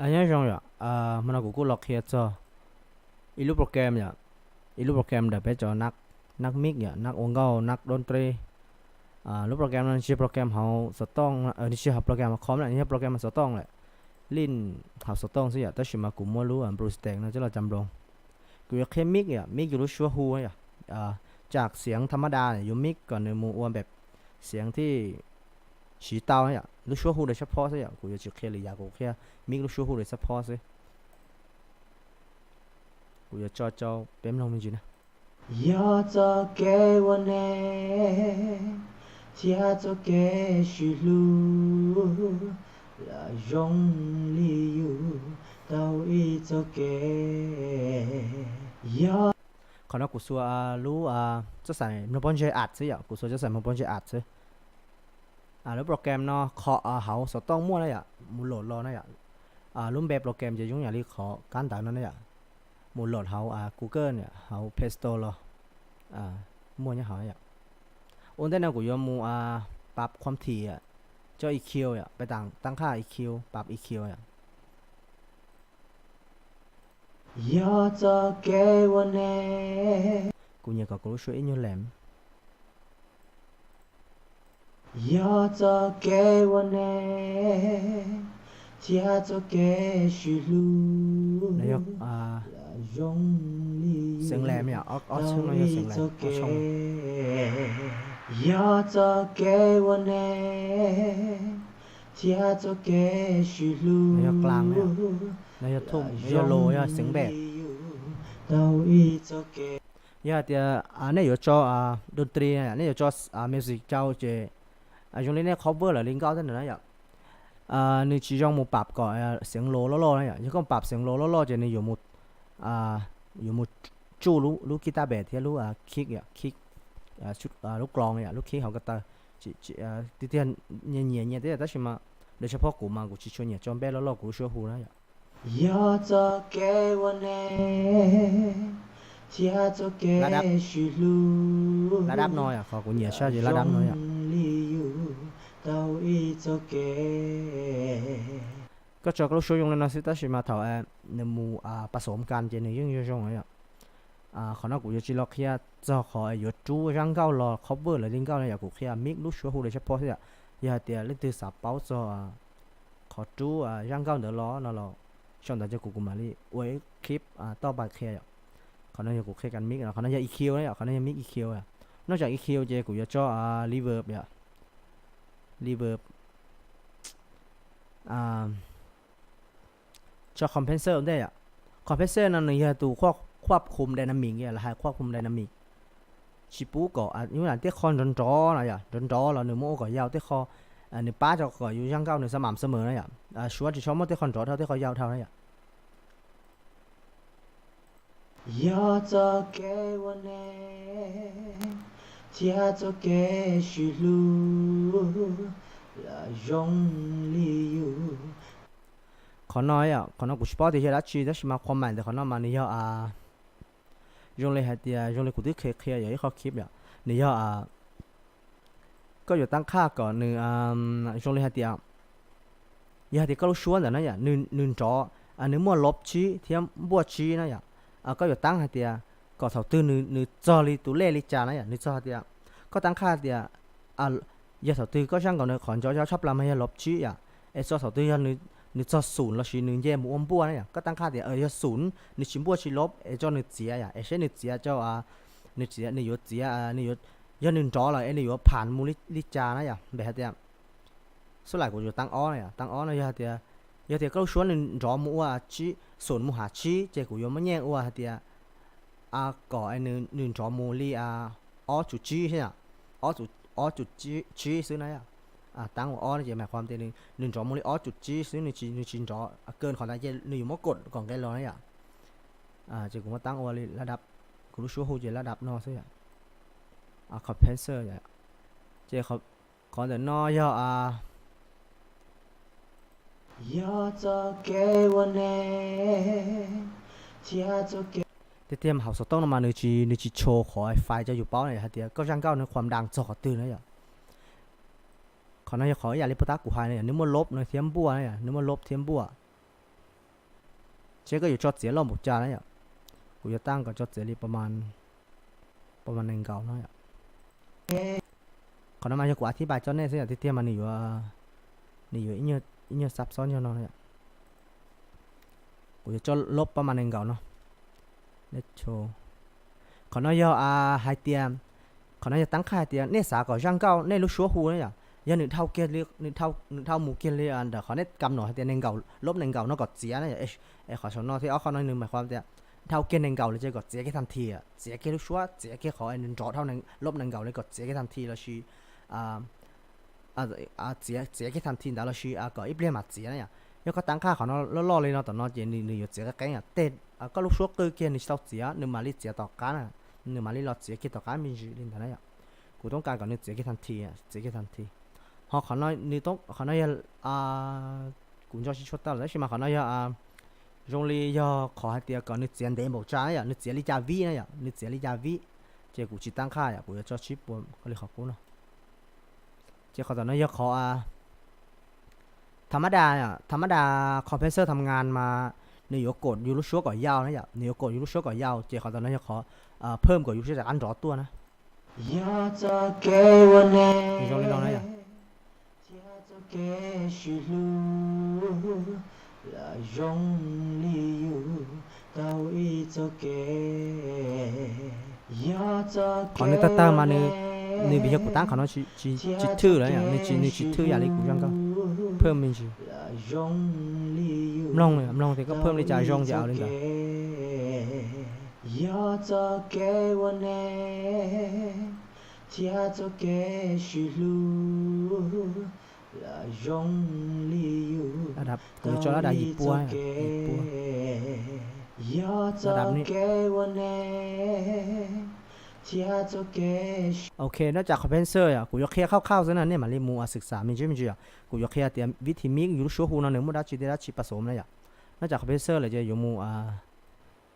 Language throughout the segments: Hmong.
Nyob zoo yom, hmo no kuv kuj los qhia txog ib lub program yom, ib lub program ntawm peb cov nab mix yom, nab ua nkauj, nab doob tre. Lub program no tsis yog program hauv xov tooj, tsis yog program hauv com lawm, yog program hauv xov tooj lawm, lij hauv xov tooj xwb yom, tab sis mas kuv muab lub Bluestack no coj los cov nploos. Kuv yuav qhia mix yom, mix yus lub suab hu yom, tsam xeev tha mab da yuav mix kom nws mus ua npem xeev thiaj siv tau yom, lub suab hu da sab phob xwb yom, kuv yuav tsis qhia lwm yam, kuv qhia mix lub suab hu da sab phob xwb. Kuv yuav tso rau peb mloog me ntsis na. Yog txoj kev ua neej thiab txoj kev sib hlub los zoo li yus tau ib txoj kev. Yog qhov no kuv xuas lub txoj xaim mloog pob ntseg at xwb yom, kuv xuas txoj xaim mloog pob ntseg at xwb. Lub program no qhov hauv xov tooj muaj na yom, mus load los na yom. Lub npe program ces zoo yam li qhov kab ntawv no na yom, mus load hauv Google, hauv Play Store los muaj nyob hauv yom. Ua ntej no kuv yuav mus pab qhuam thim cov E Q yom, pab tam tab qhaj E Q, pab E Q yom. Yog txoj kev ua neej, kuv nyiam kom kuv lub suab ib nyuag lees. Yog txoj kev ua neej thiab txoj kev sib hlub, xeev lees yom, ob txheej no yog xeev lees. Yog txoj kev ua neej thiab txoj kev sib hlub, no yog thum, no yog los, yog xeev npem. Yog hais tias nej yuav tso doob tre, nej yuav tso music rau ces zoo li nej cover lawv li nkauj tej ntawd na yom, nws tsis zoo mus pab kom xeev los loj loj na yom. Yog koj pab xeev los loj loj ces nws yuav mus tsuj lub guitar bass thiab lub kick, kick, lub kloos yom, lub kick hauv ko taw. Tiag tiag nyias nyias nyias thiab, tab sis mas lawv tshaj phob kuv mas kuv tsis tshua nyiam tso npem loj loj kuv lub suab hu na yom. Yog txoj kev ua neej thiab txoj kev sib hlub, lab dab no yom, qhov kuv nyiam sab ces lab dab no yom. Li yus tau ib txoj kev. Koj tso koj lub suab zoo li no xwb, tab sis mas thaum nws mus pas xom kas ces nws yeej zoo zoo yom. Qhov no kuv yuav tsis los qhia txog qhov yuav rub zaj nkauj los cover lawv li nkauj na yom, kuv qhia mix lub suab hu li sab phob xwb yom. Yog hais tias leej twg xav paub txog qhov rub zaj nkauj ntawd los no los sau ntawv rau kuv, kuv mam li ua ib clip toj npa qhia yom. Qhov no yog kuv qhia kas mix, qhov no yog E Q na yom, qhov no yog mix E Q. Noj tsam E Q ces kuv yuav tso reverb yom, reverb, tso compressor ua ntej yom. Compressor no nws yog tus khuaj khum dynamic yom, lawv hais khuaj khum dynamic. Tsis pub kom tej qho nrov nrov no yom, nrov nrov los nws muab ua kom yau tej qho, nws pab tso kom yus zaj nkauj nws xab mam xab mam na yom. Suav tsis tshua muaj tej qho nrov dhau tej qho yau dhau na yom. Yog txoj kev ua neej thiab txoj kev sib hlub los zoo li yus. Qhov no yom, qhov no kuv tsis paub tias yog dab tsi, tab sis mas qhov maim ntawm qhov no mas nws yog zoo li hais tias, zoo li kuv twb qhia qhia yog ib qho clip yom, nws yog koj yuav tab qhaj kom nws zoo li hais tias, yog hais tias koj lub suab ntawm no yom, nws nrov, nws muaj lob tsib thiab npuaj tsib na yom. Koj yuav tab hais tias kom thaum twg nws txog li tus lej li cas na yom, nws txog hais tias, koj tab qhaj tias, yog thaum twg koj zaj nkauj nws qhov nrov tshaj plaws mas yog lob tsib yom, es txog thaum twg yog nws txog xum lossis nws nce mus ua npuaj na yom, koj tab qhaj tias yog xum, nws tsis npuaj tsis lob es tso nws txiav yom, es seb nws txiav tso, nws txiav, nws yuav txiav, nws yuav, yog nws nrov lawm es nws yuav pham mus li cas na yom, npe hais tias, xub laim kuv yuav tab ob na yom, tab ob no yog hais tias, yog tias koj lub suab nws nrov mus ua tsib, xum mus hav tsib ces kuv yuav muab nyeej ua hais tias, kom nws nrov mus li ob tsum tsib xwb, ob tsum tsib xwb na yom. Tab ua ob no ces mas qhov tias nws nrov mus li ob tsum tsib xwb, nws tsis nrov kawg qhov ntawd ces nws yuav muab kom kom nqe los na yom. Ces kuv muab tab ua li lab dab, kuv lub suab hu ces lab dab no xwb yom, compressor yom. Ces qhov ntawm no yog, yog txoj kev ua neej thiab txoj kev, tiag tiag mas hauv xov tooj no mas nws tsis, nws tsis show qhov file rau yus paub na yom, hais tias koj zaj nkauj nws qhuam daj txog qhov twg na yom. Qhov no yog qhov ib yam li puag ta kuv hais na yom, nws muaj lob no thiab npuaj na yom, nws muaj lob thiab npuaj. Seb koj yuav tso txiav loj npaum cas na yom. Kuv yuav tab kom tso txiav li pab mas nees nkaum no yom. Qhov no mas yog kuv a thib pais tso nej xwb yom, tiag tiag mas nws yuav, nws yuav ib nyuag xab xob nyuag no yom. Kuv yuav tso loj pab mas nees nkaum no. Qhov no yog hais tias, qhov no yog tab qhaj hais tias nej xav kom zaj nkauj nej lub suab hu na yom, yog nws dhau kiag li, nws dhau mus kiag li ntawm qhov nej kam nom hais tias nees nkaum, loj nees nkaum no kom txiav na yom. Es qhov saum no thiab ob qhov no nws mais qhov tias dhau kiag nees nkaum li ces kom txiav kiag thas thi, txiav kiag lub suab, txiav kiag qhov nrov dhau loj nees nkaum li kom txiav kiag thas thi lossis txiav, txiav kiag thas thi ntawd lossis kom ib pliag mam txiav na yom. Yog koj tab qhaj qhov no loj loj li no tom no ces nws yuav txiav qeeb qeeb. Tej koj lub suab qw kiag nws tsis tau txiav, nws mam li txiav tom qab na, nws mam li los txiav kiag tom qab me ntsis li ntawd na yom. Kuv toob kas kom nws txiav kiag thas thi, txiav kiag thas thi. Ho qhov no, qhov no yog, kuv nco tsis tshua tau lawm tab sis mas qhov no yog zoo li yog qhov hais tias kom nws txiav ntev npaum cas na yom, nws txiav li cas vib na yom, nws txiav li cas vib. Ces kuv tsis tab qhaj yom, kuv yuav tso tsib puas li qhov qub no. Ces qhov tom no yog qhov tha mab das, tha mab das compressor tham ngas mas nws yuav kaum yus lub suab kom yau na yom, nws yuav kaum yus lub suab kom yau, ces qhov tom no yog qhov phawm kom yus lub suab rov qab nrov tuaj na. Zoo li no na yom. Qhov nws tawg tawg mas nws, nws vim yog kuv tab qhov no tsis thwj lawm, nws tsis, nws tsis thwj yam li kuv zaj nkauj, phawm me ntsis. Mloog, mloog tias koj phawm li cas zoo ces ua li ntawd. Kuv yuav tso lab dav yim pua, yim pua. Ok, nyob tsam compressor yom, kuv yuav qhia khaus khaus xwb na, nej mam li mus xwm xam me ntsis me ntsis yom. Kuv yuav qhia tias vib thi mib yus lub suab hu no nws muaj dab tsi tej dab tsi pas xom na yom. Nyob tsam compressor lawm ces yuav mus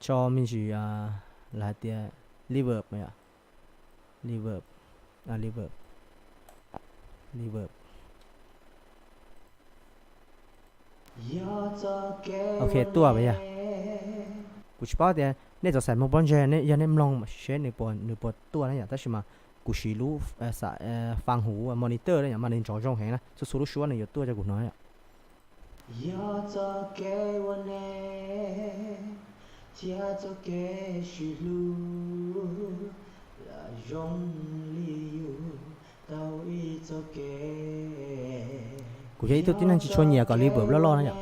tso me ntsis, lawv hais tias reverb yom, reverb, reverb, reverb. Ok, tuaj yom. Kuv tsis paub tias nej txawm xaim mus pob ntseg, yog nej mloog seb nws puas tuaj na yom, tab sis mas kuv siv lub faj huv monitor na yom, mas nws nrov zoo heev na, txhua txhua lub suab nws yuav tuaj rau kuv hnov yom. Kuv yog ib tug tib neeg tsis tshua nyiam kom reverb loj loj na yom.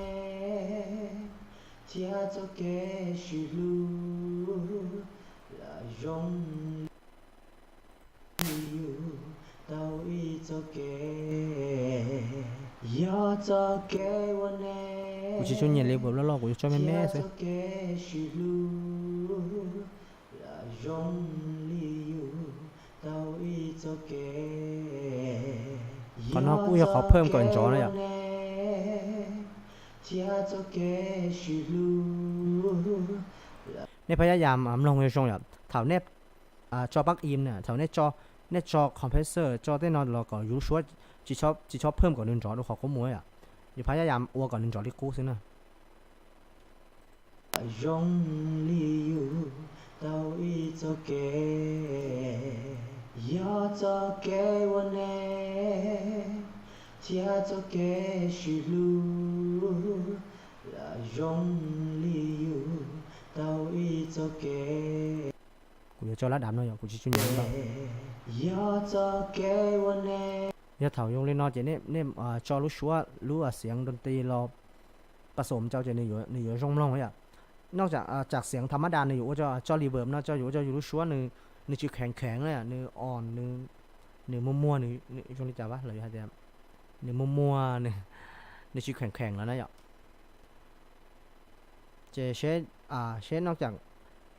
Kuv tsis tshua nyiam reverb loj loj, kuv yuav tso me me xwb. Qhov no kuj yog qhov phawm kom nrov na yom. Nej phab yab yam mloog zoo yom, thaum nej tso plug-in na, thaum nej tso compressor, tso tej no los kom yus lub suab tsis txhob phawm kom nws nrov dua qhov qub mus yom. Yus phab yab yam ua kom nws nrov li qub xwb na. Kuv yuav tso lab dav no yom, kuv tsis tshua nyiam lab. Yog thaum zoo li no ces nej tso lub suab, lub xeev doos ti los pas xom rau ces nws yuav zoo mloog yom. Nyob tsam xeev tha mab das nws yuav ua tso reverb no, yuav ua rau yus lub suab nws tsis kheev kheev na, nws os, nws muag muag, zoo li cas los yog hais tias nws muag muag, nws tsis kheev kheev lawm na yom. Ces seb, seb nyob tsam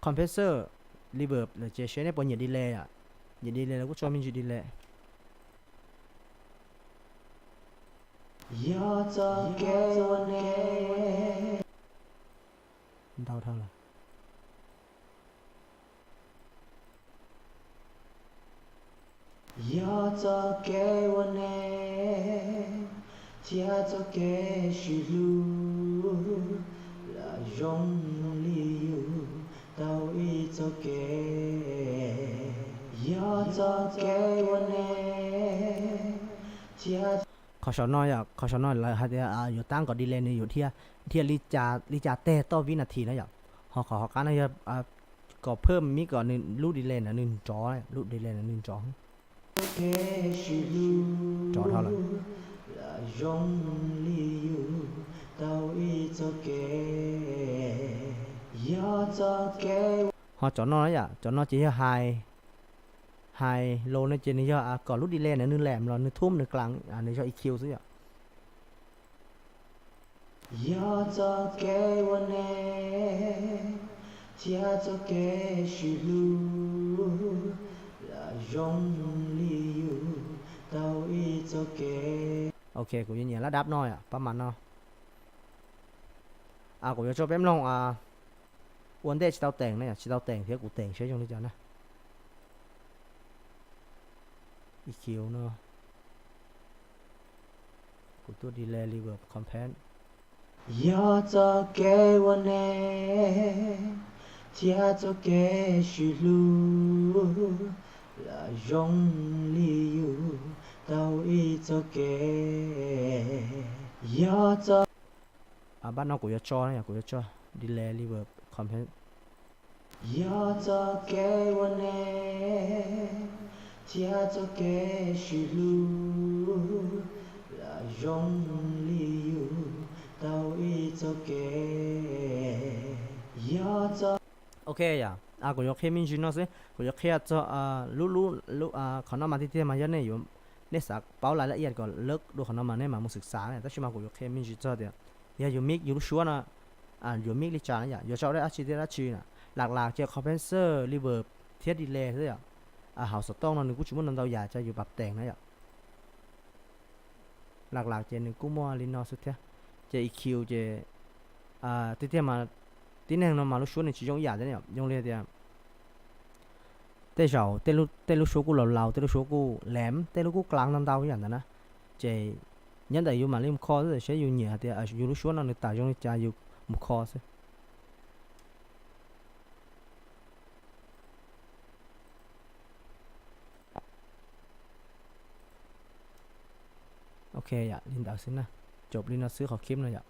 compressor, reverb lawm ces seb nej puas nyiam delay yom. Nyiam delay los kuj tso me ntsis delay. Ntau dhau lawm. Zoo li yus taug ib txoj kev, yog txoj kev ua neeg thiab. Qhov saum no yom, qhov saum no lawv hais tias yuav tab kom delay nws yuav dhia, dhia li cas teg toj vib nas this na yom. Ho qhov hauv qab no yog kom phaj mib kom nws lub delay ntawd nws nrov, lub delay ntawd nws nrov. Rov dhau lawm. Zoo li yus taug ib txoj kev, yog txoj kev. Ho cov no na yom, cov no ces yog high, high low no ces nws yog kom lub delay na nws lam los nws thum nws klang, nws yog E Q xwb yom. Yog txoj kev ua neeg thiab txoj kev sib hlub, zoo li yus taug ib txoj kev. Ok, kuv yuav nyiam lab dab no yom, pab mas no. Kuv yuav tso peb mloog ua ntej tsis tau teem na, tsis tau teem thiab kuv teem seb zoo li cas na. E Q no. Kuv tuaj delay reverb compress. Yog txoj kev ua neeg thiab txoj kev sib hlub, zoo li yus taug ib txoj kev. Yog txoj, pab no kuv yuav tso, kuv yuav tso delay reverb compress. Yog txoj kev ua neeg thiab txoj kev sib hlub, zoo li yus taug ib txoj kev. Yog txoj, ok yom, kuv yuav qhia me ntsis no xwb, kuv yuav qhia txog lub, lub, qhov no mas tiag tiag mas yog nej yuav, nej xav paub lais laj iaj kom lawv dua qhov no mas nej mam mus xwm xav, tab sis mas kuv yuav qhia me ntsis txog tias yog yus mix yus lub suab no, yuav mix li cas na yom, yuav tso dab tsi thiab dab tsi na. Lam lam ces compressor, reverb thiab delay xwb yom. Hauv xov tooj no nws kuj tsis muaj ntau ntau yam ces yus pab teem na yom. Lam lam ces nws kuj muaj li no xwb thiab. Ces E Q ces tiag tiag mas tib neeg no mas lub suab nws tsis zoo ib yam thiab, zoo li tias tej zaum tej lub suab kuj laus laus, tej lub suab kuj leem, tej lub kuj klang ntau ntau ib yam ntawd na. Ces nyob ntawm yus mam li mus kho xwb, seb yus nyiam hais tias yus lub suab no nws tawm zoo li cas yus mus kho xwb. Ok yom, li ntawd xwb na. Jop li no xwb qhov clip no yom.